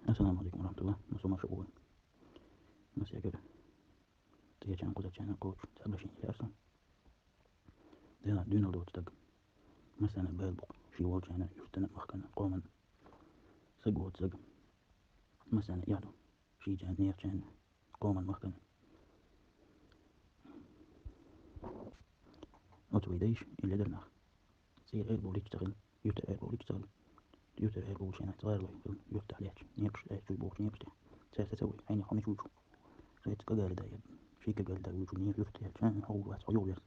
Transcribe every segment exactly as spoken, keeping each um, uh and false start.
Ассаламу алейкум ва рахматуллах. Масса марша бу. Масса эгер течан кузачан коч таблашин ясан. Дена дюнал дот так. Масана бел бук. Ши волчана юртана махкана коман. Саг вот саг. Масана яду. Ши чан нер чан. Коман махкана. От вейдейш или дернах. Сир эр болич цагыл. Ютер эр болич цагыл. Ютер эр болчана цагыл. Юрта леч. Нер эр чуй болч нер. Церта цевый. Айни хами чуй. Ши цка галда я. Ши ка галда учу нер юрта леч. Ан хау вас хау верс.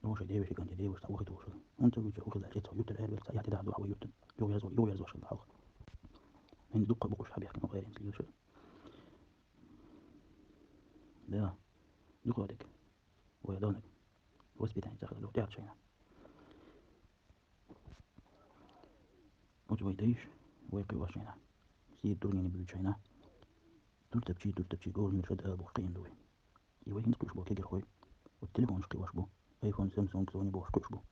Оша девушка, канча девушка, вахит оша. Он ца вича ухила, это ютер эр верца, я теда дуа ютер. Йо верзо, йо верзо шал хал. Мен дукка букуш хабяхкин охерин слиша. Да. Дукка дек. Ой, донек. Воспитание цахал, лёг тяг чайна. Оч вой дейш, вой кы ваш чайна. Си турни не бил чайна. Тур тапчи, тур тапчи, гол мир шад эл бухкин дуй. И вайхин скуш бу кегер хой. Вот телефон шки ваш бу. Айфон, Samsung, Sony бу скуш бу.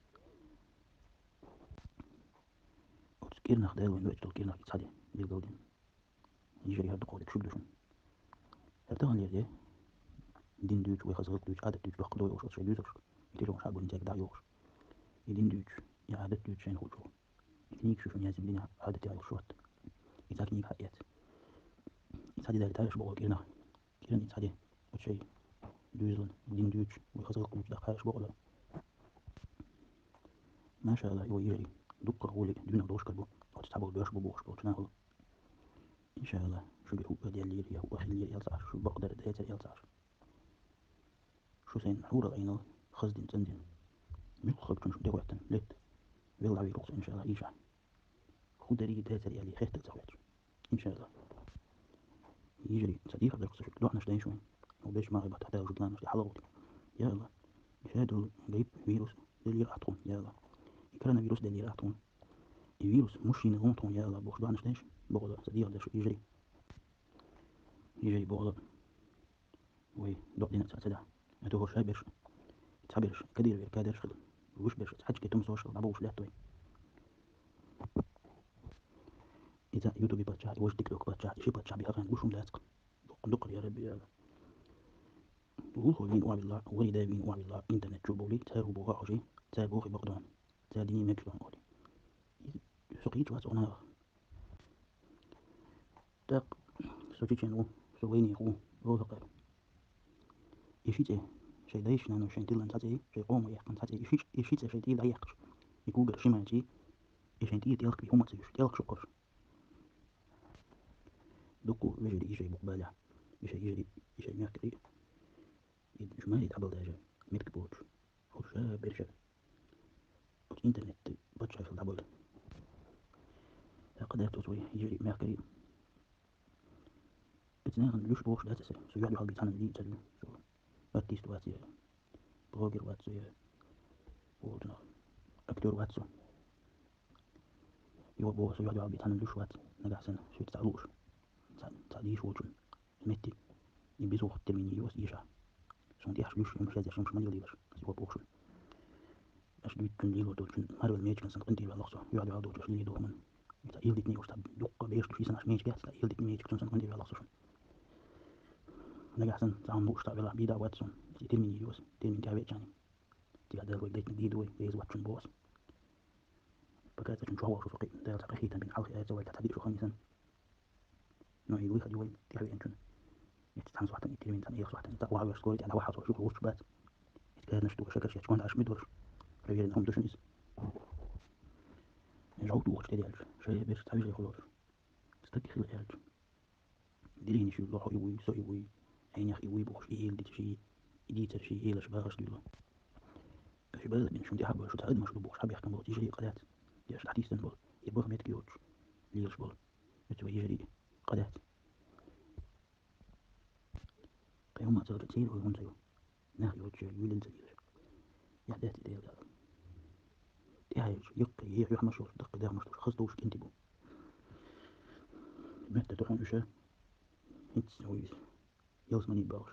Вот кирнах дэл вен вэч тол кирнах ицади. Билгалдин. Ижери хар дукходик шубдушун. Хар таган лерде. Дин дүүч, вай хазгык дүүч, адат дүүч, бакка дой ош, ош, дүүч ош. И телефон шабу нитяк да ёш. И дин дүүч, и адат дүүч шен хучу. И книг шушун язим дин адат я ёш шот. И та книг ха эт. И цади дали тагаш богол кирнах. Кирин ицади. Учей. Дүүзлэн. Дин дүүч. Уй хазгык дүүч да хайш богола. Машалла, его ижери. Дукка хули дюна дошка бу. От табыл бёш бу бошка. От нахул. Иншалла. Шу бир хукка дяллир, я хукка хиллир ялсаш. Шу бакдар дэтер ялсаш. Шу сен хура айнал. Хаздин цэндин. Мюк хак чун шу дэгуэттэн. Лет. Вил лави рухс, иншалла, иша. Худари дэтер яли хехтэ цахуэч. Иншалла. Ижери, цади хабар кусаш, дуа наш дэншуэн. Убеш ма гайбат, хата уже дуа наш дэ халал. Я Аллах. Иша дул гайб вирус, дэл я атхун, я Аллах. И коронавирус дэл я атхун. И вирус мужчины гонтхун, я Аллах, бохш дуа наш дэнш. Богола, цади хабар кусаш, ижери. Ижери богола. Вай, док дина ца ца да. Это гор шай берш. Ца берш, кадир вер, кадир шхыл. Вуш берш, цачки тум сошыл, баба уш лят вай. Ица ютуби пача, вуш тикток пача, иши пача би хахан, вушум лацк. Док, док, я Рабби, я Аллах. Улхо вин уа билла, варида вин уа билла, интернет чу боли, цар убога хожи, цар бохи богдан. Цар дини мекшван оли. Сокич вац онах. Так, сочичен у, Словения у, Волга. Ишице, шей дайш нано шен тилан цацей, шей кому яхкан цацей, ишиц, ишице шей тил даяхкш. И кугар шиманчи, и шен тил тилк би умацеш, тилк шукур. Дуку вежери ишей букбаля. Ишей ижери, ишей мягкери. И шмари табал даже. Метк получ. Хуша берша. От интернет ты подшафил табал. Так да тут свой ижери мягкери. Пецнаган люш бохш да цесэ. Суяд вал бицанан ли цалю. Су. Артист ваци. Блогер ваци. Олдунах. Актёр ваци. Его бо суяд вал бицанан люш ваци. Нагасан. Сует цалуш. Цал, цал иш волчун. Метти. И без ох термини йос иша. Сон тяш люш, юм шазя, шум шманил диваш. Сего бохшун. Аш дуйчун лило дочун. Марвел мечкан сан кынти валахсо. Юад вал дочаш лили дохман. Ита илдит не уста дукка беш туши сан аш мечкя, ита илдит мечк чун сан кынти валахсо шун. Нагасан цаан бу уста вела бида ватсон. Ита термини йос. Термин тя вечани. Тя дэл вай дэтни дидуй, вейз ватчун бос. Пока это чун чуа вошо сокы. Дэл та кахитан бин халхи айца вай та тади шуханисан. Но и выходи вай, тя венчун. Эти танцватан, и термин тан, и хватан, и та уа вер скорить, она вахасо шух лучше бат. Эти кэрнэ штука шакар шачкон аш ми дорш. Проверено хом душин из. Жау дуоч тэ дяльч. Шэ беш та вижи холор. Стаки хил эльч. Дилини шу лохо и уй, со и уй. Айнях и уй бохш, и ил дитши. И дитши, и лаш багаш дюло. Аш бэл бин шум дяха бохш, та адмаш бохш, хабяхкан бохш, ижи кадат. Яш татистан бол. И бох метки оч. Лилш бол. Эти вай ижи кадат. Кайма цалра цейр ой гонцайо. Нах йочо юлен цадилаш. Я дати дел дал. Тяйш, йык, йык, йык машуш, дык, дык машуш, хыз туш кинти бу. Метта тохон уша. Хит сойс. Йылс мани бауш.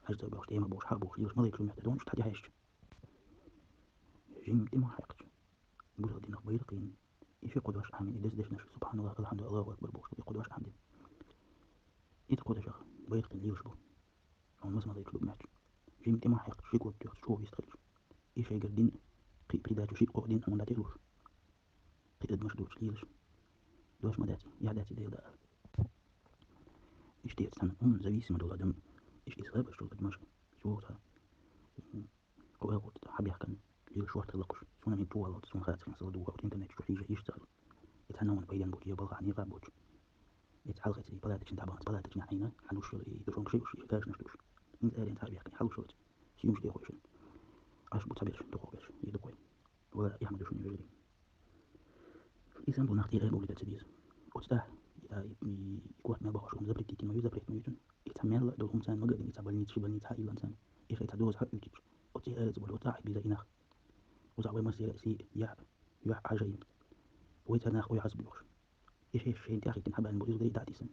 Хажда бауш, тема бауш, ха бауш, йылс мали километр, дон, уш, тадя хайш. Жим, тема хайкч. Бузал динах байракин. И ши кхо дош ахьа дина, и деза дешнаш, субханаллах, алхьамдулиллах, Аллаху акбар бохуш, и кхо дош ахьа дина. И тха кхо дешах байракхийна лелаш бу. Хьуна маса-маса дайчу лугмаьчча. Жимма тӀе ма хьехкаш, ши кот тоьхча, чу вист хилча. И шайгара дин, кхин а придачу ши кхо дин хьуна дӀатӀе а луш. Кхин а адамаш дувцаш лелаш. Дош ма дац, я дац и Дела даа. Иштта цхьана хӀума зависимо дола адам, иштта сабаш дола адамаш, чу ца. Кхо агӀорта хьабаьхкан, лела шорта лакхуш. Суна мин чу валлалц, суна хацаран сала дугӀа, вот интернет чу хьежа йиш цара. И цхьана ван пайдан бу, я балха хьанийга бу. И цхьалха ци палаточный табан, палаточный хьайна, хьалуш йола, и душон ши уш, и кашнаш душ. ХӀинца арен цхьа бехкан, хьалуш йола. Сиюмш дехо шин. Аш бу цабеш, духо беш, и духой. Вала, я хьама душон вежди. И сам бу нах тира бу лида цибиз. Оцта, и та, и, и кот мел бахаш, он запретить, и мою запрет, мою. И цхьа мелла долу хӀума царна магадин, и цхьа больница, ши больница хьаийлан царна. И шайца доза хьаъуьйтича, оцу и аьлла цу болу оцу ахь биза и нах. Уза вай массера си я, я хьажа ин. Вай царнах ой хьасбуьйхуш. И шеш шайн тӀехиттина хьабаьлла бу иза дай дӀатийсан.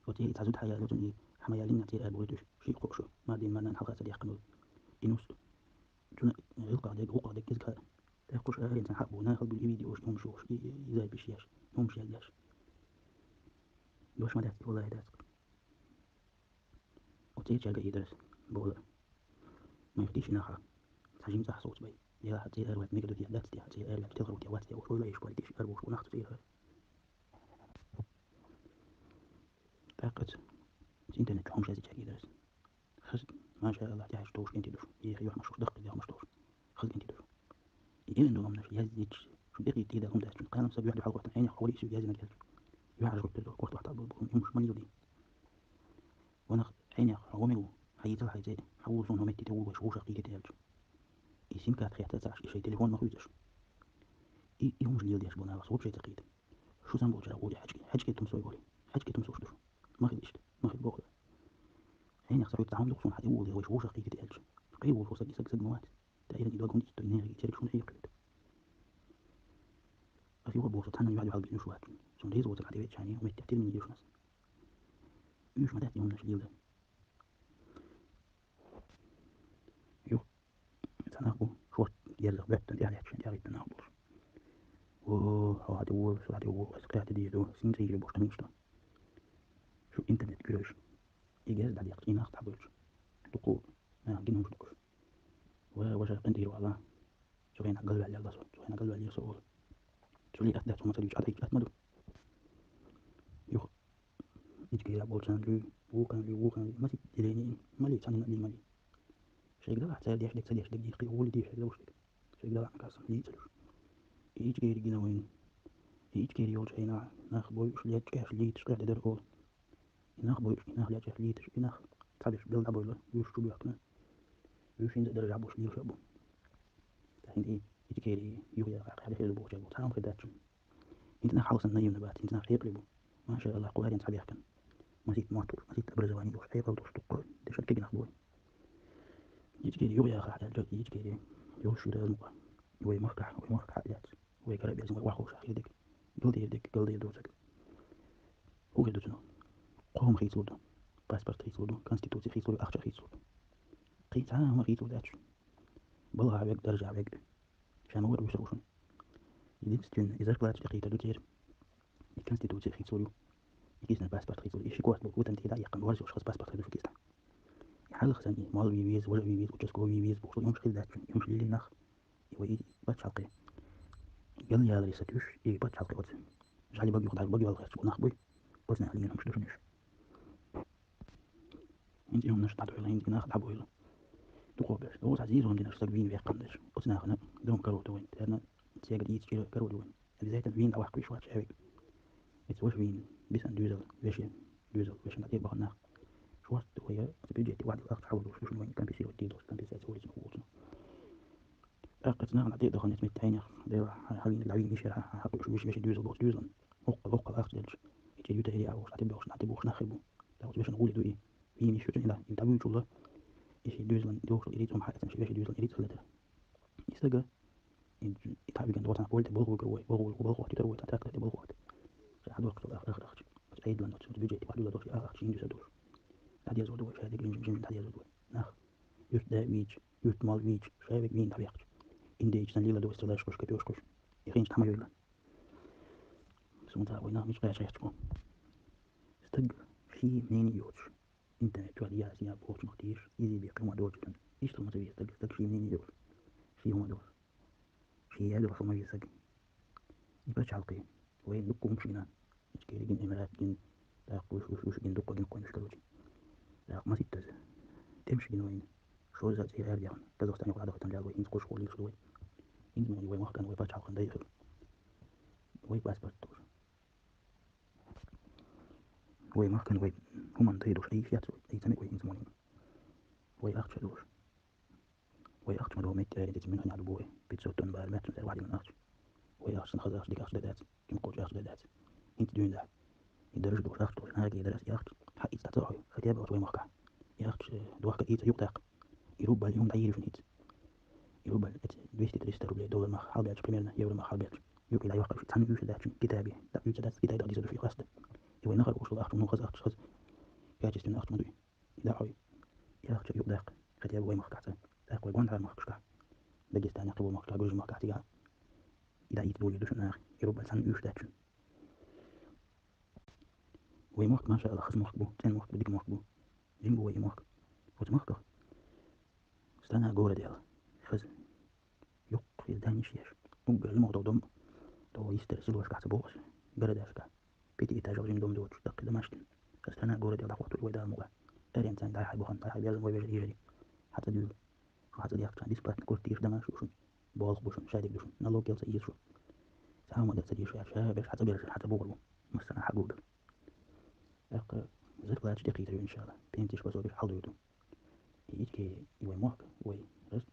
Оцу и цхьа зуда хьаяьлла цунна и хьама яллина цӀе эр болу туьш. Ши кхоъ шу. Мадин манан хьалха ца дехкан долу. И нус. Цуна гӀилкъа дег, гӀукъа дег иза хаа. ТӀаккха уьш арен цхьа хьакъ бу, нахал буьлу и видеош, и хӀума шух, и, и, и запись еш, хӀума шел еш. Дош ма дац, валлахи дац. Оцу чарга идас бола. Май хтиш наха. Цхьа жимца хьа соц бай. Я хьа цӀе эр вац, мега дут я дац, я хьа цӀе эр вац, тел хурт я вац, я уж ойла иш квалитиш эр вуш, нах цӀе эр. ТӀаккха интернет чу хӀума шаьза чарга идас. Хаза, машааллах, тӀаьхьа товш кӀентий душ. Еха юхьмаш уш дахка, юхьмаш товш. Хаза кӀентий душ. И илин долу хӀуманаш яздича, шун тӀекхийта тӀе даьлла хӀума дац, шун кхана са юьхьа дуьхьал хӀоттана, хьенех хьо вари ису язина кел. Юьхьа жуьгтар долу, корта вахта болу бу, хӀумаш ма лилди. Ванах хьенех хьо гӀо мегу, хьайицал хьайцӀе, хьавул сон хӀо метти тӀе вулваш, вуша кхийгите аьлча. И сим-карт хетта цаш, и шай телефон ма хуьйцаш. И, и хӀумаш леладеш бу нагахь, вук шайца кхийта. Шу сан болчара гӀури хьаьжки, хьаьжки тумсой боли. Хьаьжки тумсош ду. Ма хила иштта, ма хила бохура. Хьенех ца хуьйцу хьан духу сон хьан и вул ле вайша вуша кхийгите аьлча. Кхий вул фу саг, и саг саг ма вац. Та иран и догон итто и неги церг шун хьийкхуьйту. Ас юха боху, цхьана юьхьа-юьхьал бинуш вац. Цунна реза воцург хьан тӀе веччани, хӀуметтех тирмини йиш нас. Уьш ма дац и хӀуманаш лела. Юха, цхьа нах бу, шорт герзах боьттан тӀехь лаьтташ, тӀехь виттан нах болуш. О, хьо хьан тӀе волу, со хьан тӀе волу, ас кхехьа тӀе дийр ду, син ца йийр боху тамаш ду. Шу интернет гуьраш. И герз дӀадекъча, и нах дӀабоьлча. Дукху, нах гина хӀумаш доккхуш. Ва, ваша къинтӀера вала. Цу хенахь галваьлла ял дасо, цу хенахь галваьлла ял со олу. Цу ле атта дац, хӀума ца дуьйцу, атта дац ма ду. Юха. Ичкера болчарна луьй, вулкан луьй, вулкан луьй, масит делени ин, мали цхьанна луьй мали. Шайга далахь, цара деш дерг, ца деш дерг, дийх кхин гӀули деш хьегла уш дерг. Шайга далахь ма касан, лийца луш. И Ичкери гина вайн. И Ичкери йолчу хенахь, нах бойуш, лечкъеш, лийцаш къехьа де дара олу. И нах бойуш, и нах лечкъеш, лийцаш, и нах цхьаберш белла дӀабойла, уьш чу боьхкина. Уьш хӀинца а даржа бу, лийша а бу. ТӀаккха хӀинца и Ичкери юха яха хьаьда хеза бохучаьрга бу, цхьа а хӀума хир дац шуна. ХӀинца нах хьалха санна наивна бац, хӀинца нах хьекъале бу. Машааллах, кхо аренца хьабехкан. Маситта мотт, маситта образование долуш, хьекъал долуш дуккха, дешан кегинах бой. Ичкери юха яха хьаьлча, Ичкери йолуш шу даза мукъа. Вай махкахь, вай махкахь а яц. Вай кара безам, вай вахуша хир дерг. Галдер дерг, галдер доцург. ХӀун хир ду цунах? Кхо хӀума хийцалур ду. Паспорт хийцалур ду, конституци хийцалур ду, ахча хийцалур ду. Кхин цхьа а хӀума хийцалур дац шуна. Балха вег, даржа вег. Ша ма вара вуьсур ву шуна. Единственное, и зарплата тӀе кхийта ду церан. И конституци хийцалур ю. И кисна паспорт хийцалур ю. И ши корта болу вутан тӀе дӀа а яьккхина, ворзош хаза паспорт хир ду шу кисна. И хьалха сан и мол вий веза, важа вий веза, участковый вий веза, бохуш, и хӀумаш хир дац шуна, и хӀумаш лелийна нах. И вай и пачхьалкхе. Гал яларе са туьш, и пачхьалкхе оцу. Жали бага юха дӀа, бага йолу херчу нах буй. Оцу нах лийна хӀумаш ду шуна уьш. ХӀинца и хӀуманаш дӀадойла, хӀинца и нах дӀабойла. Дукхо беш. Оцу хьан зизон гинарш саг вийна веккхам дерш. Оцу нахана дом каро ду вайн. Терна цегара ийца чӀира каро ду вайн. Обязательно вийна дӀаваккха виш вац шаьвиг. Эца ваша вийна, бисан дуьйзал, вешин, дуьйзал, вешин дӀатӀе бахана нах. Шорта вай оцу бюджете ваьдда ахча хьалалуш, шуна вайн компенсировать дийр долуш, компенсация вуьйцу вуьйцу. ТӀаккха цу нахана тӀе а дахана, эца метта хьенех, дера, хьан, хьан вийна, хьан вийна мишера, хьан, хьан хьакъуш, виш, вешин дуьйзал боху дуьйзалан. Оккхал, оккхал ахча делча, и чӀир юта хӀири а вохуш, дӀатӀе бохуш, дӀатӀе бохуш нах хир бу. ТӀаккха оцу вешан гули дуй, вийна йиш ю цуьнан, и дӀавуьйчулла, и ши дуьйзалан, дохуш, и рицкъ хьаэцна, ши вешин дуьйзалан, и рицкъ хила дара. И стага, и, и таӀ виган доцан поле тӀе болх вугар вой, болх вугар, болх вахтуьйтар вой, цхьа трактор тӀе болх вахта. Ша хьан дохкал ах, ах, ахча. Оцу Ӏедалан оцу бюджете хьан дуьйла дохуш, и ах ахча шин дуьйса долуш. ДӀадеза ду вай, шадерг жим-жим дӀадеза ду вай. Нах. Юрт да вийча, юрт мал вийча, шаьвиг вийна дӀавехча. Индейча сан лила дохуш, ца дашкхуш, капешкхуш. И хинча тхьама йойла. Мича кхаьча гӀерташ бу? Стаг ший мнение йоцуш, интернет чохь яц, я бохучунах тийша, изий бен хӀума доцуш. Иштта хӀума ца веза стаг, стаг ший мнение йоцуш. Ший хӀума доцуш. Ший яьлла хӀума веза стаг. И пачхьалкхе. Вай дуккха хӀумаш гина. Ичкери гина, Эмират гина. ТӀаккха уьш, уьш, уьш гина, дуккха гина кхойнаш, короче. ТӀаккха маситтаза. Тем ши гина вайна. Шозза цӀе аьрдехна. Казахстане вахьа даха там лел вай. ХӀинца кхуш хул, лийш вай. ХӀинца вай махкан, вай пачхьалкхан дай хир. Вай паспорт тоже. Вай махкан, вай хӀуманна дай долуш, айса яц вай, айса ца мега вай хӀинца муьлхха. Вай ахча долуш. Вай ахча ма долу метте аьлла, деций муьлхха а ду бу вай. Пятьсот тонн бара меттан цара вахьа дина ахча. Вай ахча сан хаза ахча, дика ахча дан дац, кем кхочу ахча дан дац. ХӀинца дуьйна дахь. И даржа долуш ахча долуш, нахе дарас и ахча. Хьа иза цӀа ца хьой, хотя бы оцу вай махкахь. И ахча дохка ийца юкъадаккха. И рубль, и хӀума дӀайийр ю шуна хӀинца. И рубль, эца двести-триста рублей доллар мах хьалабелча, примерно, евро мах хьалабелча. Юкъе дӀайоккхуш, цхьана уьйса дац шуна Китайге. ТӀаккха уьйса дац, Китай дӀа дийца ду шуьга хаста. И вай нахара хууш долу ахча, ну, хаза ахча, хаза качественный ахча ма дуй. И дӀа хьой. И ахча юкъадаккха, хотя бы вай махкахь цӀа. ТӀаккха вай гонахьара махкашкахь. Дагестане, кхиболу махкашкахь, Гуьржийн махкахь цигахь. И дӀа ийца долийр ду шуна нахе. И рубль цхьана уьйса дац шуна. Вай мохк, машааллах, хаза мохк бу, цӀена мохк бу, дика мохк бу. Жима бу вай и мохк. Оцу махках страна город яла. Хаза. Юккъе хеза даниш еш. Уггар жима долу дом. То йистера селошкахь ца боху аса. Городашкахь. Пятиэтажал жима дом доцуш, даккхий домаш дина. Аса страна город яла дӀахӀоттур вай Дала мукъа. Аренца дӀай-хьай бахана, дӀай-хьай берзан вай вежарий, йижарий. Хьан цӀа дуьйла. Хьан цӀа дехкача, бесплатно квартираш, домаш ю шуна. Болх бу шуна, шадерг ду шуна, налог ял ца ийза шу. Цхьа хӀума дан ца дийша, ша берш хьан цӀа берш, хьан цӀа богӀур бу. Массанхьа хьан гулбелла. ТӀаккха зарплаташ тӀекхийдир, иншалла. Пенсеш, пособеш хьалдуьйр ду. И ичке и вай мохк, вай гӀирч-,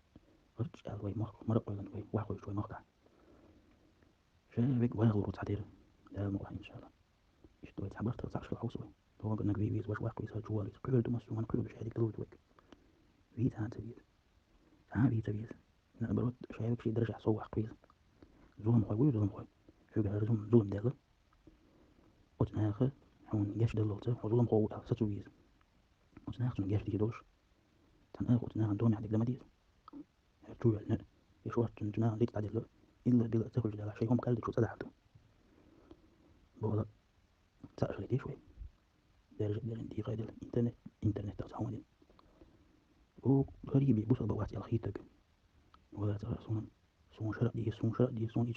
гӀирч аьлла вай мохк, мара а къойлан вай, вахь хойчу вай мохкахь. Ша вега вагӀалур ву цхьатерра, Дала мукъа, иншалла. Иштта вай цхьа бартал цхьаъ шила хьовса вай. Тхога наг вий веза, ваша ваккха веза, хьо чу вала веза, кхоьлу ду массо, ван кхоьлу шадерг далуьйту вайга. Вий цхьаъ ца веза. Цхьа а вий ца веза. Наоборот, ша вега ший даржехь сов ваккха веза. Зуламхой вуй, зуламхой. Хьоьга хӀара зум-, зулам делла. Оцу наха хьуна гечдаллалца, хьо зуламхо ву аьлла, сацо веза. Оцу наха цунна гечдийр долуш. Цхьана а оцу нахана домехь дерг дан ма деза. ХӀара чу ваьлла, я шортта цу нахана лиц дӀаделла, илла-билла ца хуьлуш делахь, шайн хӀума кхаьллича цӀа дахьа ду. Бола, цхьаъ хила деш вай. Берриг а берриг дийкъа а делла, интернет, интернетах цхьа хӀума дина. О, гӀарибий, бусалба вац аьлла хийтаг. Вала цара суна, суна шара а дийр, суна шара а дийр, суна ички